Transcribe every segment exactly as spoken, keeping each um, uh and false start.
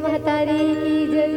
महतारी की जय।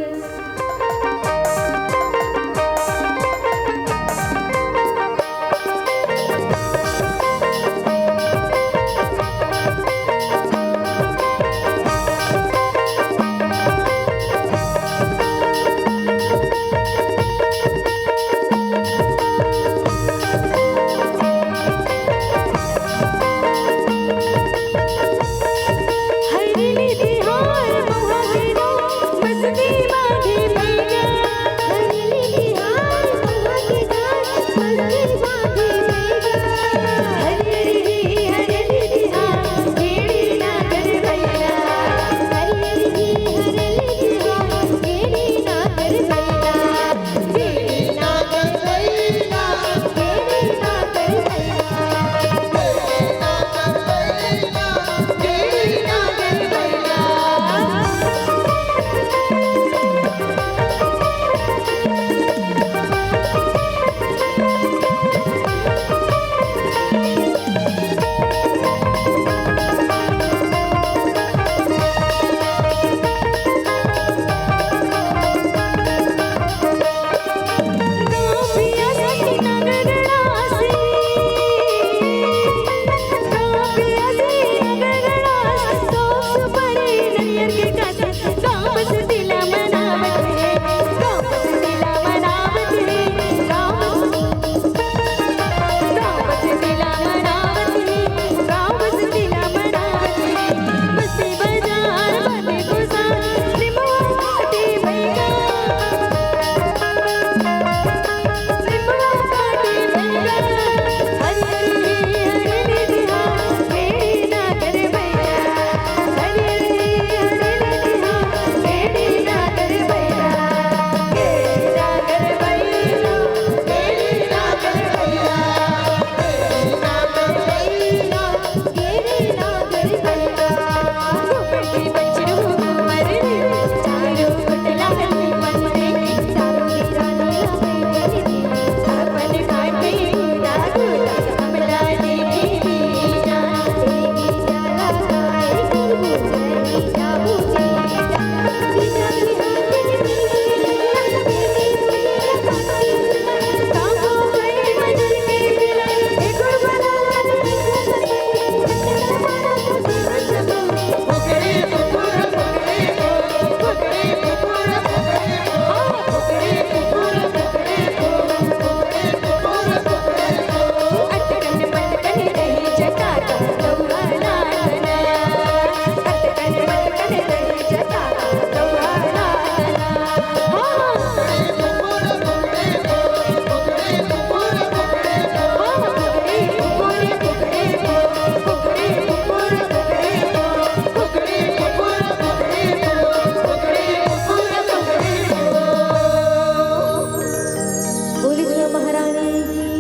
बोली छो महारानी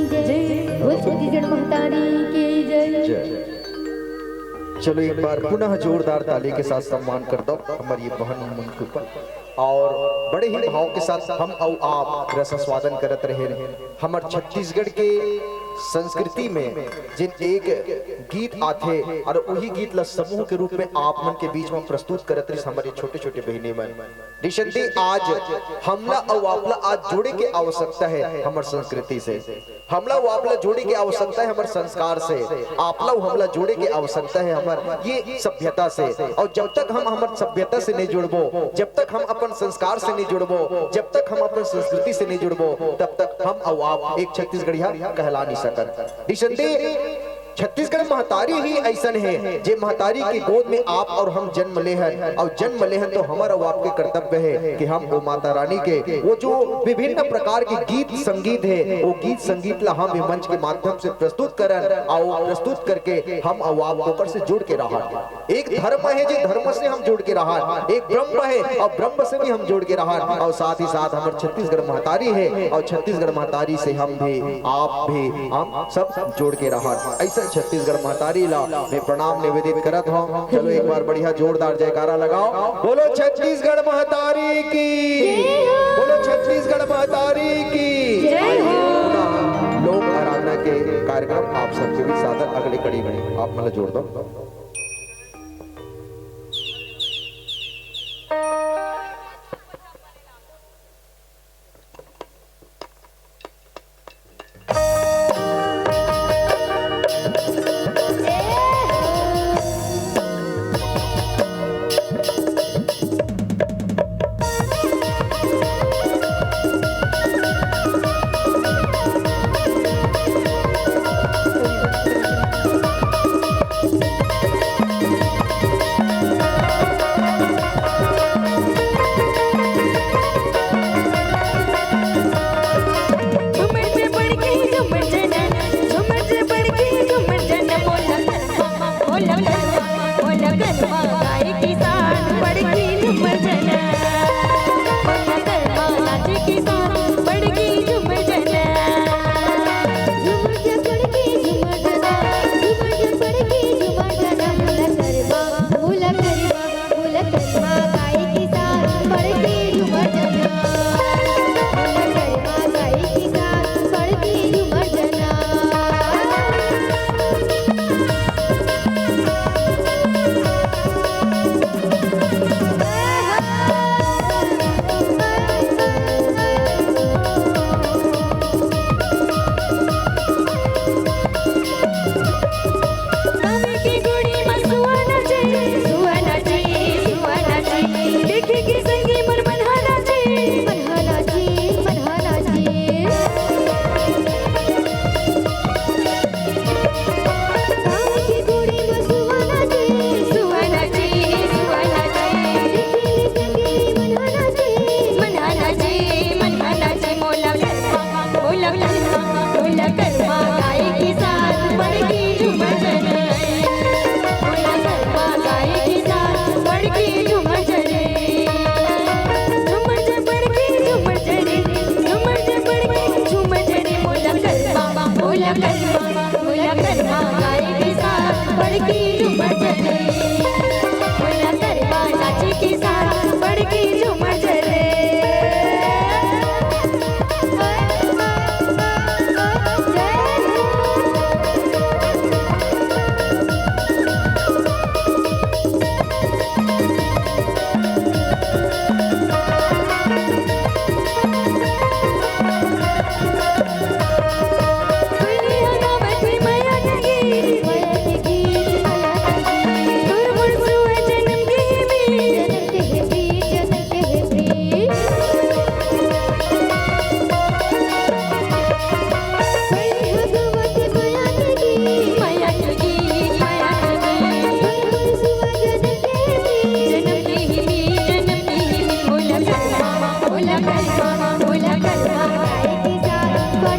की जय। बोल छत्तीसगढ़ महतारी की जय। जय। चलो, एक बार पुनः जोरदार ताली के साथ सम्मान कर दो हमारी ये बहन मन के ऊपर। और बड़े ही भाव के साथ हम अउ आप रसास्वादन करत रहे। हमर छत्तीसगढ़ के संस्कृति में जिन एक गीत आथे और वही गीत ला समूह के रूप में आप मन के बीच में प्रस्तुत करत रहिस हमारे छोटे-छोटे बहिनी मन। निशंती, आज हमला अउ आपला आज जोड़े के आवश्यकता है हमर संस्कृति से। हमला अउ आपला जोड़े के आवश्यकता है हमर संस्कार से। आपला अउ हमला जोड़े के आवश्यकता है हमर ये सभ्यता से। और जब तक हम हमर सभ्यता से नहीं जुड़बो, जब तक हम अपन संस्कार से नहीं जुड़बो, जब तक हम अपन संस्कृति से नहीं जुड़बो, तब तक हम अउ आप एक छत्तीसगढ़िया कहला नहीं सकत। निशंती, छत्तीसगढ़ महतारी ही अइसन हे, जे महतारी के गोद में आप और हम जन्म ले हन, और जन्म ले हन तो हमर अउ आपके कर्तव्य है कि हम वो माता रानी के वो जो विभिन्न प्रकार के गीत संगीत है, वो गीत संगीत ला हम ये मंच के माध्यम से प्रस्तुत करन, और प्रस्तुत करके हम अउ आप ओकर से जुड़ के रहन। एक धर्म है, जे धर्म से हम जुड़ के रहन, एक ब्रह्म है और ब्रह्म से भी हम जुड़ के रहन, और साथ ही साथ हमर छत्तीसगढ़ महतारी है और छत्तीसगढ़ महतारी से हम भी, आप भी, हम सब जुड़ के रहन। ऐसा छत्तीसगढ़ महतारी ला मैं प्रणाम निवेदित करत हूँ। चलो, एक बार बढ़िया जोरदार जयकारा लगाओ, बोलो छत्तीसगढ़ महतारी की, बोलो छत्तीसगढ़ महतारी की। जय हो। पुनः लोक आराधना के कार्यक्रम आप सबके बीच सादर अगली कड़ी में आप मन ला जोड़ दो।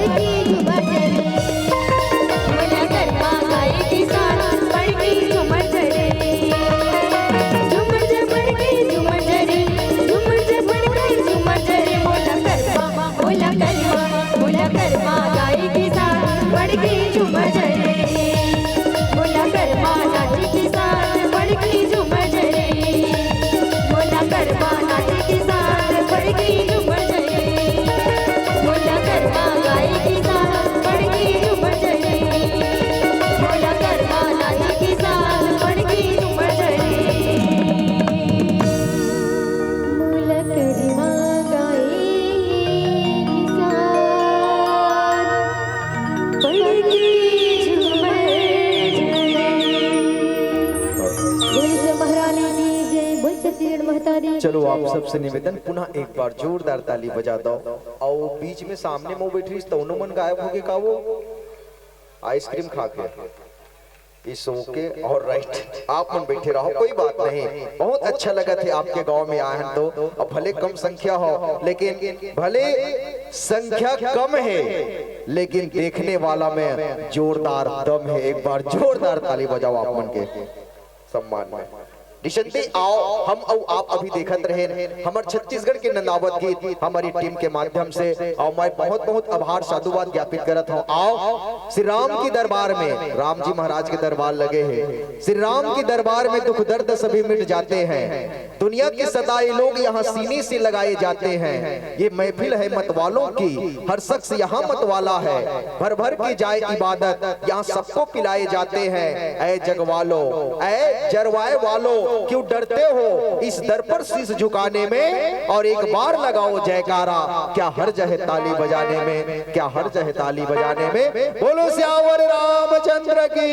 झूमर झरे, मोला गरबा गाए के साथ पड़ के झूमर झरे। झूमर झ-, पड़ के झूमर झरे, झूमर झ-, पड़ के झूमर झरे, मोला गरबा, मोला गरबा, मोला गरबा गाए के साथ पड़ के झूमर झरे। मोला गरबा नाचे के साथ पड़ के झूमर झरे। मोला गरबा नाचे के साथ पड़ के झूमर झरे। मोला गरबा गाए के साथ पड़ के झूमर झरे। मोला गरबा नाचे के साथ पड़ के झूमर झरे। मोला गरबा गाए के साथ पड़ के झूमर झरे। बोल श्री महारानी की जय, बोल छत्तीसगढ़ महतारी की चलो, आप जय। सबसे निवेदन, पुनः एक बार जोरदार ताली बजा दो। अउ बीच में सामने में बैठ रही, तउनो मन गायब हो गे का वो? आइसक्रीम खा के। It's okay, all right, आप मन बैठे रहो, कोई बात नहीं। बहुत अच्छा लगत हे आपके गांव में आए हन तो। अब भले कम संख्या हो, लेकिन भले संख्या कम हे, लेकिन देखने वाला में जोरदार दम हे। एक बार जोरदार ताली बजाओ आप मन के सम्मान में। निशंती, आओ, हम अउ आप अभी देखत रहेन हमर छत्तीसगढ़ के नंदावत गीत हमर टीम के माध्यम से। अउ मैं बहुत बहुत आभार साधुवाद ज्ञापित करत हूँ। आओ, श्री राम के दरबार में, राम जी महाराज के दरबार लगे हे, श्री राम के दरबार में दुख दर्द सभी मिट जाते हैं। दुनिया के सताए लोग यहाँ सीने से लगाए जाते हैं। ये महफिल है मत वालों की, हर शख्स यहाँ मत वाला है। भर भर के जाए इबादत, यहाँ सबको पिलाए जाते हैं। ऐ जग वालो, ऐ जरवाए वालो, क्यों डरते हो इस दर पर शीश झुकाने में? और एक बार लगाओ जयकारा, क्या हर्ज है ताली बजाने में, क्या हर्ज है ताली बजाने में? बोलो सियावर रामचंद्र की,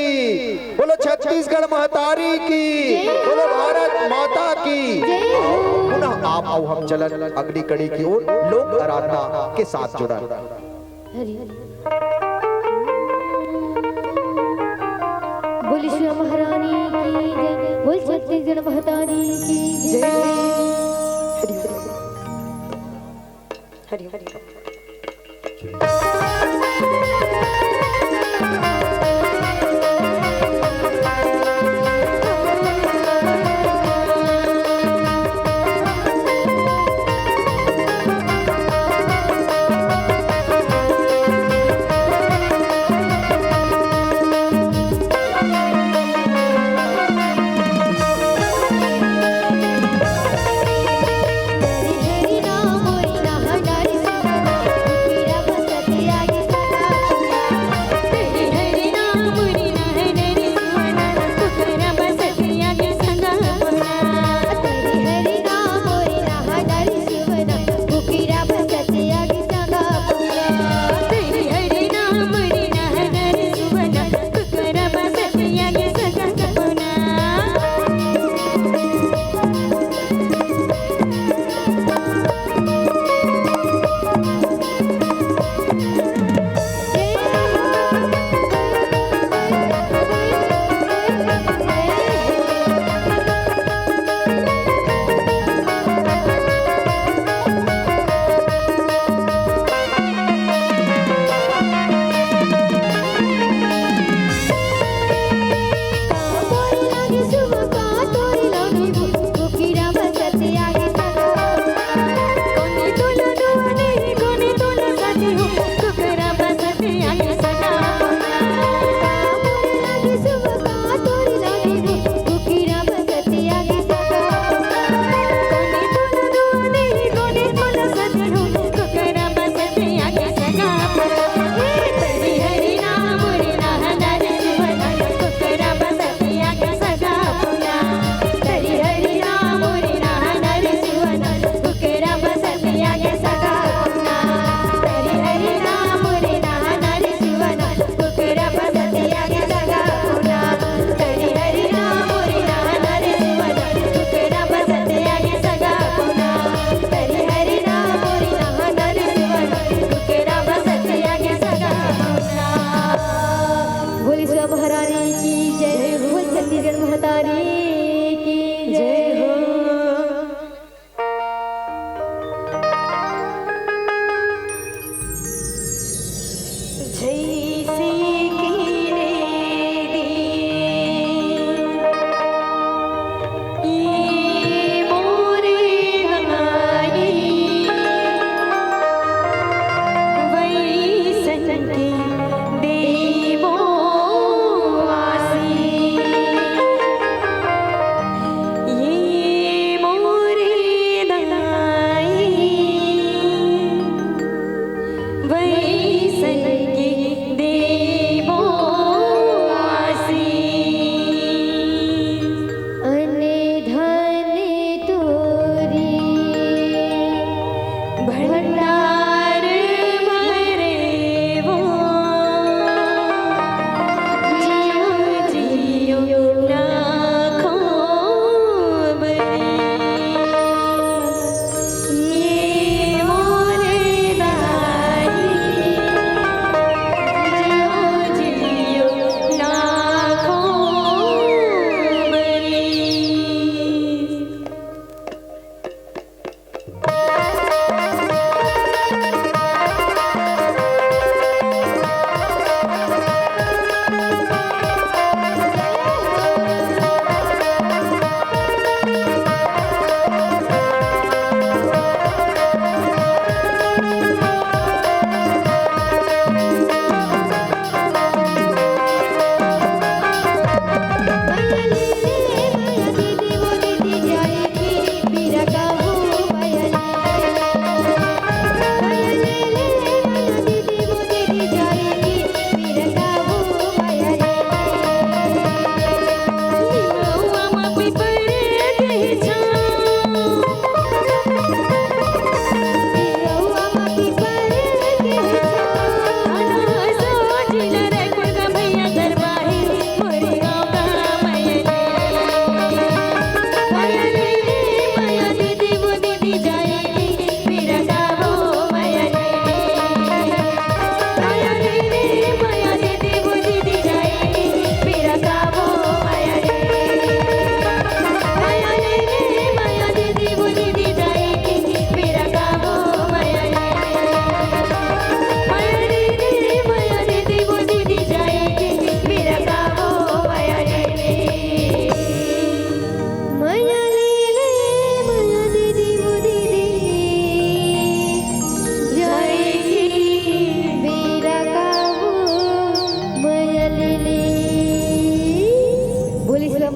बोलो छत्तीसगढ़ महतारी की, जय। बोलो भारत माता की। जय। पुनः आप अउ हम चलन अगली कड़ी की ओर लोक आराधना के साथ जुड़न। हरि। बोल श्री महारानी की जय, बोल छत्तीसगढ़ महतारी की जय। हरि हरि।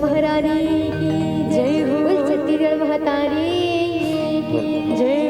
महारानी की जय हो। बोल छत्तीसगढ़ महतारी की जय।